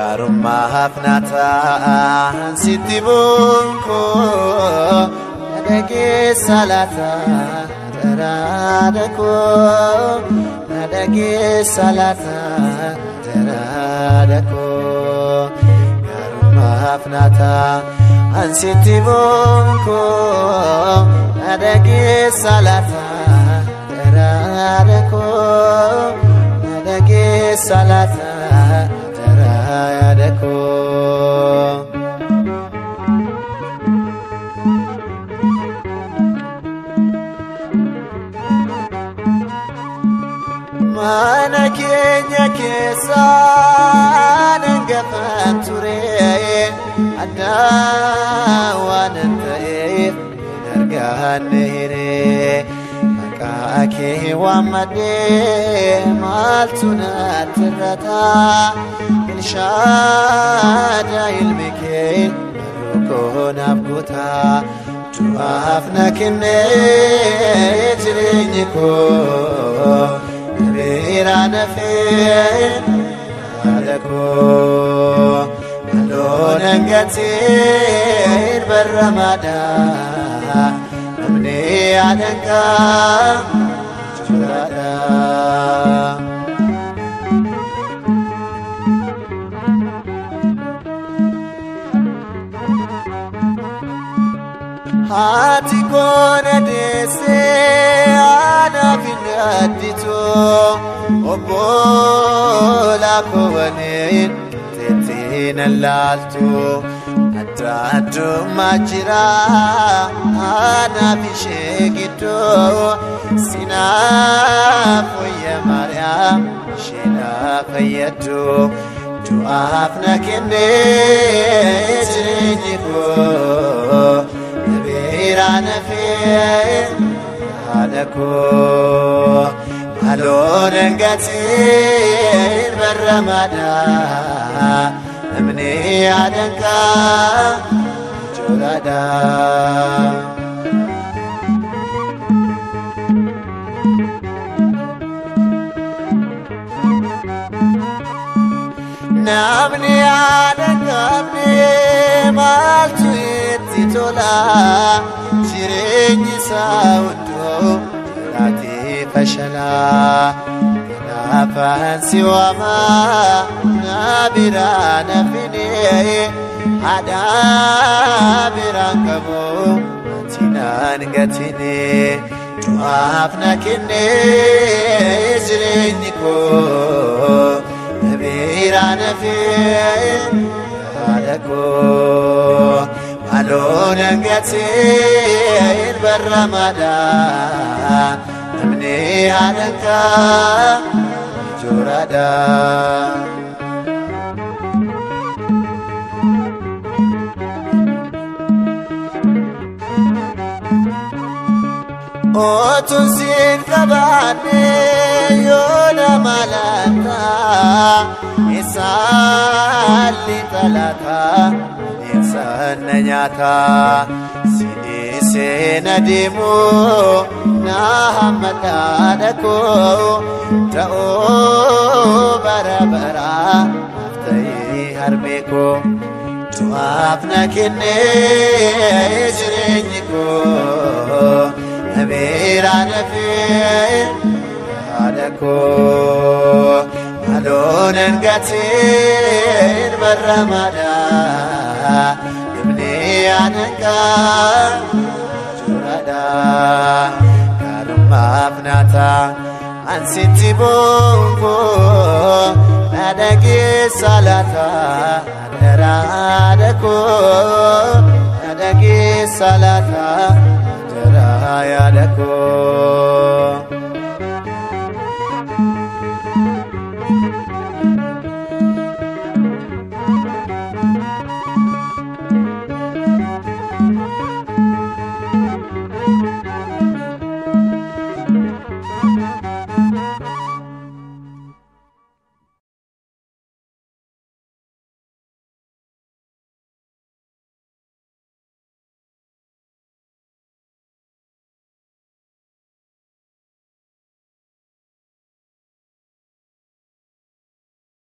Gaarummaaf naataan sitti bonkoo na dhageessa laata daraara koo na dhageessa laata daraara koo gaarummaaf naataan sitti bonkoo na dhageessa laata daraara koo na dhageessa laata daraara koo. Mana keenya keessa dangafaan ture addaa waan ta'eef hin arganne hiree maqaa kee waammadhee maaltu natti irrata Ilshaada ilmi kee barruu koo naaf guuta du'aaf na kennee jireenyi koo. Beera nafee haadha koo maloon hangateen barramaadha namni haadhangaa jiraadha. Haati koo na deessee anaaf hin additu obbolaa koo waliin teettee na laaltu adda addummaa jira anaaf ishee gidduu sinaaf wayya Maariyaam ishee na fayyaddu du'aaf na kennee jireenyi koo. Beera nafee haadha koo maloon hangateen barramaadha namni haadhangaa jooraadha. Namni haadha hin qabne maaltu itti tola jireenyi isaa hunduu jiraatee fashala kanaafan si waama na biraa na fine haadha biraan qabu ati naan gatine du'aaf na kenne jireenyi koo. Beera nafee haadha koo maloon hangateen barramaadha namni haadhangaa jooraadha. Otuun siin qabaanne yoo nama laata isaalli xalaata bineensaan na nyaata si na deemu na hammadhaadha koo ta'uu bara bara naaf ta'ee harmee koo du'aaf na kennee jireenyi koo. Beera nafee haadha koo maloon hangateen barramaadha namni haadhangaa jooraadha gaarummaaf naata ansitti bonkoo na dhageessa laata daraadha koo na dhageessa laata. Yaada koo.